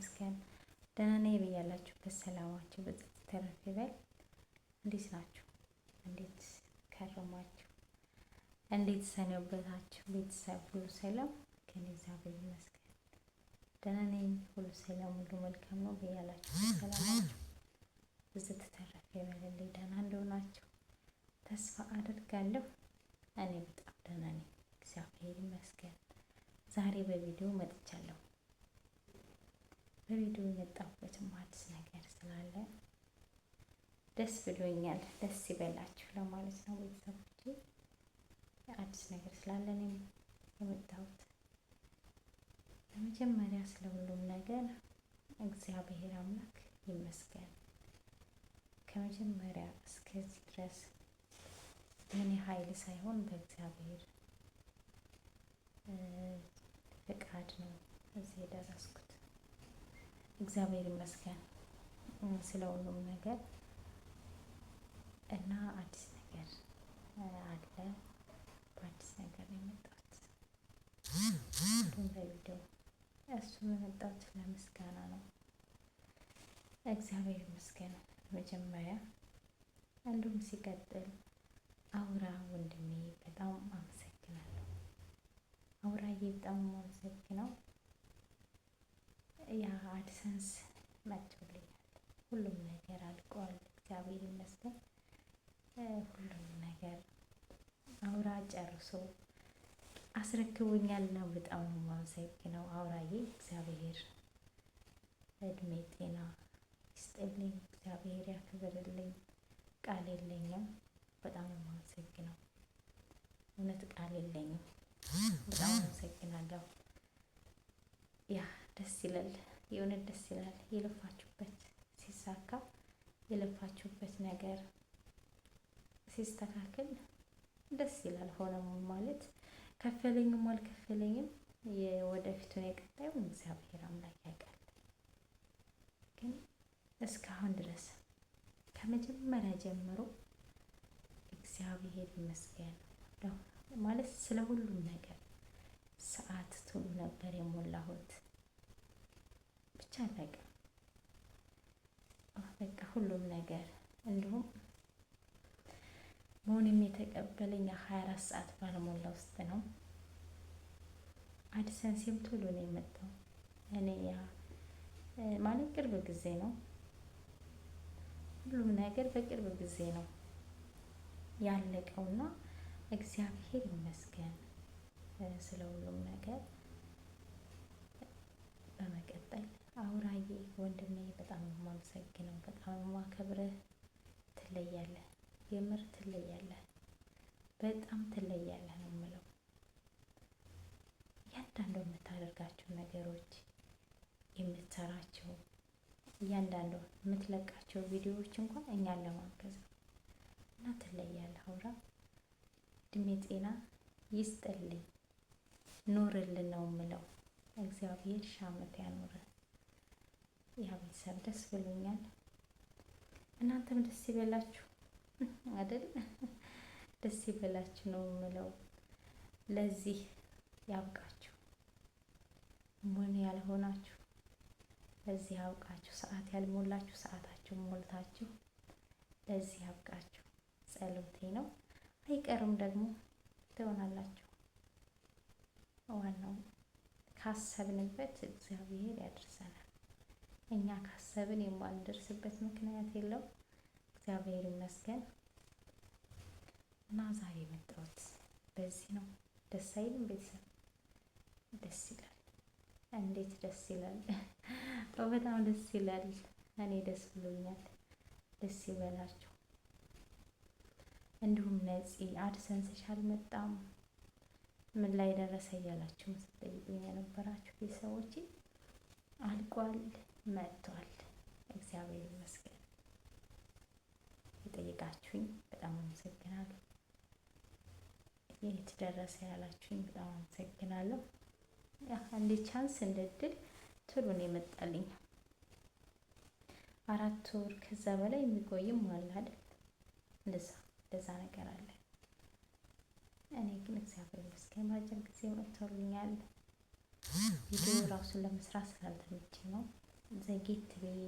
ይመስገን ደህና ነኝ። በያላችሁበት ሰላማችሁ ብዝት ተረፍ ይበል። እንዴት ናችሁ? እንዴት ከረማችሁ? እንዴት ሰነበታችሁ? ቤተሰብ ሁሉ ሰላም ከእኔ እግዚአብሔር ይመስገን ደህና ነኝ። ሁሉ ሰላም፣ ሁሉ መልካም ነው። በያላችሁበት ሰላማችሁ ብዝት ተረፍ ይበልልኝ። ደህና እንደሆናችሁ ተስፋ አደርጋለሁ። እኔ በጣም ደህና ነኝ፣ እግዚአብሔር ይመስገን። ዛሬ በቪዲዮ መጥቻለሁ። በቪዲዮ የመጣሁበትም አዲስ ነገር ስላለ ደስ ብሎኛል። ደስ ይበላችሁ ለማለት ነው ቤተሰቦቼ። አዲስ ነገር ስላለ እኔም የመጣሁት በመጀመሪያ ስለ ሁሉም ነገር እግዚአብሔር አምላክ ይመስገን። ከመጀመሪያ እስከዚህ ድረስ በእኔ ኃይል ሳይሆን በእግዚአብሔር ፍቃድ ነው እዚህ የደረስኩት። እግዚአብሔር ይመስገን ስለ ሁሉም ነገር እና አዲስ ነገር አለ። በአዲስ ነገር ነው የመጣሁት። ሁሉም በቪዲዮ እሱ የመጣሁት ለምስጋና ነው። እግዚአብሔር ይመስገን መጀመሪያ፣ እንዲሁም ሲቀጥል አውራ ወንድሜ በጣም አመሰግናለሁ። አውራዬ በጣም አመሰግነው። ያ AdSense መጥቶልኛል። ሁሉም ነገር አልቋል። እግዚአብሔር ይመስገን። ሁሉም ነገር አውራ ጨርሶ አስረክቦኛል እና በጣም ነው የማመሰግነው አውራዬ። እግዚአብሔር እድሜ ጤና ይስጥልኝ፣ እግዚአብሔር ያክብርልኝ። ቃል የለኝም። በጣም ነው የማመሰግነው። እውነት ቃል የለኝም። በጣም አመሰግናለሁ። ያ ደስ ይላል፣ የእውነት ደስ ይላል። የለፋችሁበት ሲሳካ፣ የለፋችሁበት ነገር ሲስተካከል ደስ ይላል። ሆነም ማለት ከፈለኝም አልከፈለኝም የወደፊቱን የቀጣዩን እግዚአብሔር አምላክ ያውቃል። ግን እስካሁን ድረስ ከመጀመሪያ ጀምሮ እግዚአብሔር ይመስገን ማለት ስለ ሁሉም ነገር ሰዓት ቶሎ ነበር የሞላሁት። ብቻ አላውቅም በቃ ሁሉም ነገር እንዲሁም መሆንም የተቀበለኝ 24 ሰዓት ባልሞላ ውስጥ ነው። AdSense ኤም ቶሎ ነው የመጣው። እኔ ያ ማለት ቅርብ ጊዜ ነው፣ ሁሉም ነገር በቅርብ ጊዜ ነው ያለቀውና እግዚአብሔር ይመስገን ስለ ሁሉም ነገር። በመቀጠል አውራዬ ወንድሜ በጣም የማመሰግነው፣ በጣም የማከብርህ፣ ትለያለህ፣ የምር ትለያለህ፣ በጣም ትለያለህ ነው የምለው። እያንዳንዱ የምታደርጋቸው ነገሮች፣ የምትሰራቸው እያንዳንዱ የምትለቃቸው ቪዲዮዎች እንኳን እኛን ለማገዝ ነው እና ትለያለህ አውራ። እድሜ ጤና ይስጥልኝ፣ ኑርልን ነው የምለው። እግዚአብሔር ሺህ ዓመት ያኑርህ። ያ ቤተሰብ ደስ ብሎኛል። እናንተም ደስ ይበላችሁ አይደል? ደስ ይበላችሁ ነው የምለው። ለዚህ ያብቃችሁ። ምን ያልሆናችሁ ለዚህ ያብቃችሁ። ሰዓት ያልሞላችሁ ሰዓታችሁ ሞልታችሁ ለዚህ ያብቃችሁ ጸሎቴ ነው። አይቀርም ደግሞ ትሆናላችሁ። ዋናው ካሰብንበት እግዚአብሔር ያደርሰናል። እኛ ካሰብን የማንደርስበት ምክንያት የለው። እግዚአብሔር ይመስገን እና ዛሬ የመጣሁት በዚህ ነው። ደስ አይልም ቤተሰብ? ደስ ይላል። እንዴት ደስ ይላል! በጣም ደስ ይላል። እኔ ደስ ብሎኛል። ደስ ይበላችሁ። እንዲሁም ነፂ AdSense ሽ አልመጣም ምን ላይ ደረሰ እያላችሁ ስትጠይቁኝ የነበራችሁ ቤተሰቦቼ አልቋል፣ መጥቷል። እግዚአብሔር ይመስገን። የጠየቃችሁኝ በጣም አመሰግናለሁ። የት ደረሰ ያላችሁኝ በጣም አመሰግናለሁ። እንደ chance እንደ እድል ቶሎ ነው የመጣልኝ። 4 ወር ከዛ በላይ የሚቆይም አለ አይደል? እንደዛ እንደዛ ነገር አለ። እኔ ግን እግዚአብሔር ይመስገን በአጭር ጊዜ መጥቶልኛል። ቪዲዮ ራሱን ለመስራት ስላልተመቸኝ ነው። ዘጌት ብዬ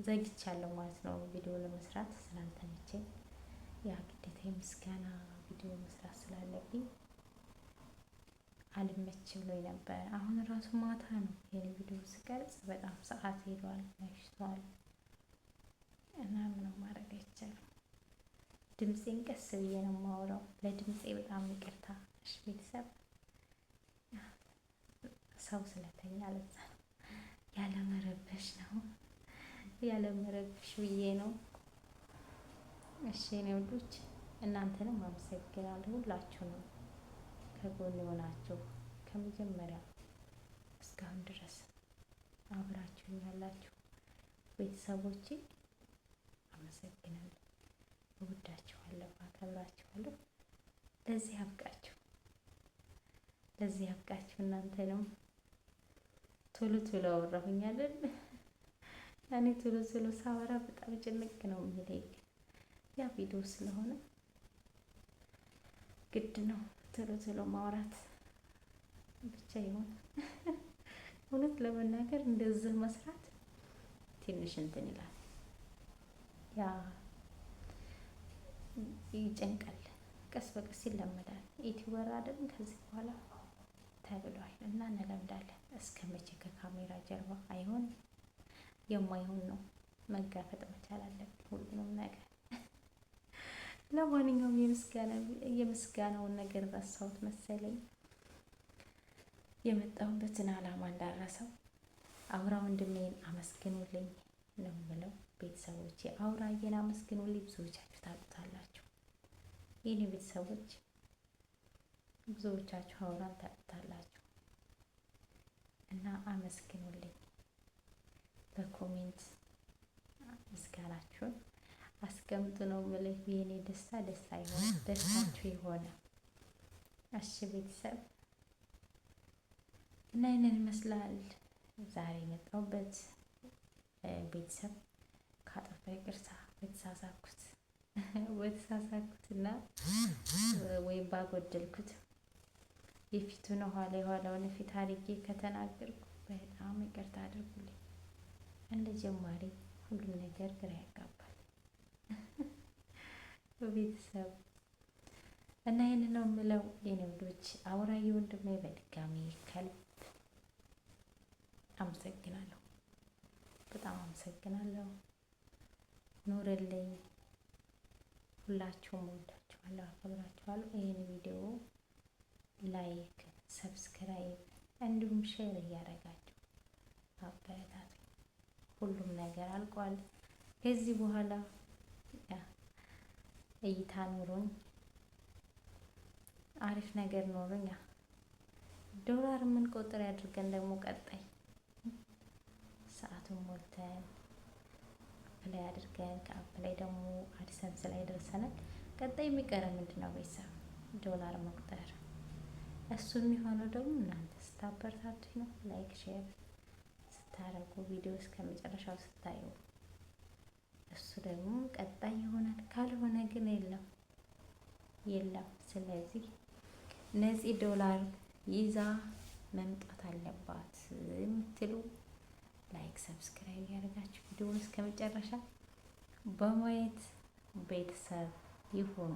ዘግቻለሁ ማለት ነው። ቪዲዮ ለመስራት ስላልተመቸኝ ያ ግዴታ የምስጋና ቪዲዮ መስራት ስላለብኝ አልመች ብሎኝ ነበር። አሁን ራሱ ማታ ነው ይሄን ቪዲዮ ስቀርጽ በጣም ሰዓት ሄዷል፣ መሽቷል እና ምንም ማድረግ አይቻልም። ድምፄን ቀስ ብዬ ነው የማወራው። ለድምፄ በጣም ይቅርታ እሺ ቤተሰብ። ሰው ስለተኛ ለዛ ነው ያለመረበሽ ነው ያለመረበሽ ብዬ ነው። እሺ የኔ ውዶች እናንተንም አመሰግናለሁ ሁላችሁንም ከጎን የሆናችሁ ከመጀመሪያ እስካሁን ድረስ አብራችሁ ያላችሁ ቤተሰቦቼ አመሰግናለሁ። እወዳችኋለሁ፣ አከብራችኋለሁ። ለዚህ ያብቃችሁ፣ ለዚህ ያብቃችሁ። እናንተንም ቶሎ ቶሎ አወራሁኝ አይደል? እኔ ቶሎ ቶሎ ሳወራ በጣም ጭንቅ ነው የሚለኝ። ያ ቪዲዮ ስለሆነ ግድ ነው ቶሎ ቶሎ ማውራት ብቻ ይሆን። እውነት ለመናገር እንደዚህ መስራት ትንሽ እንትን ይላል፣ ያ ይጨንቃል። ቀስ በቀስ ይለመዳል። YouTuber አይደል ከዚህ በኋላ ተብሏል እና እንለምዳለን። እስከ መቼ ከካሜራ ጀርባ አይሆን? የማይሆን ነው። መጋፈጥ መቻል አለብን ሁሉንም ነገር። ለማንኛውም የምስጋናውን ነገር ረሳሁት መሰለኝ። የመጣሁበትን ዓላማ እንዳረሰው አውራ ወንድሜን አመስግኑልኝ ነው የምለው። ቤተሰቦቼ አውራዬን አመስግኑልኝ። ብዙዎቻችሁ ታውቁታላችሁ። የኔ ቤተሰቦች ብዙዎቻችሁ አውራን ታውቁታላችሁ እና አመስግኑልኝ በ comment ምስጋናችሁን አስቀምጡ ነው የምልህ። የኔ ደስታ ደስታ ይሆነ ደስታችሁ የሆነ እሺ ቤተሰብ እና ይህንን ይመስላል ዛሬ የመጣሁበት። ቤተሰብ ካጠፋ ይቅርታ በተሳሳኩት በተሳሳኩትና ወይም ባጎደልኩት የፊቱን ኋላ የኋላውን ፊት አድርጌ ከተናገርኩ በጣም ይቅርታ አድርጉልኝ። እንደ ጀማሪ ሁሉም ነገር ግራ ያጋባል ቤተሰብ እና ይህን ነው የምለው የኔ ውዶች። አውራዬ ወንድሜ በድጋሚ ከልብ አመሰግናለሁ። በጣም አመሰግናለሁ። ኑርልኝ። ሁላችሁም ወዳችኋለሁ፣ አከብራችኋለሁ። ይህን ቪዲዮ like፣ subscribe እንዲሁም share እያደረጋችሁ አበረታቱ። ሁሉም ነገር አልቋል። ከዚህ በኋላ እይታ ኑሮኝ አሪፍ ነገር ኖሮኝ ዶላር የምንቆጥር ያድርገን። ደግሞ ቀጣይ ሰዓቱን ሞልተን apply አድርገን ከ apply ደግሞ AdSense ላይ ደርሰናል። ቀጣይ የሚቀረ ምንድን ነው? ቤተሰብ ዶላር መቁጠር። እሱ የሚሆነው ደግሞ እናንተ ስታበረታቱኝ ነው። like share ስታደርጉ ቪዲዮ እስከ መጨረሻው ስታዩ እሱ ደግሞ ቀጣይ ይሆናል። ካልሆነ ግን የለም የለም። ስለዚህ ነፂ ዶላር ይዛ መምጣት አለባት የምትሉ like፣ subscribe ያደርጋችሁ ቪዲዮውን እስከ መጨረሻ በማየት ቤተሰብ ይሁኑ።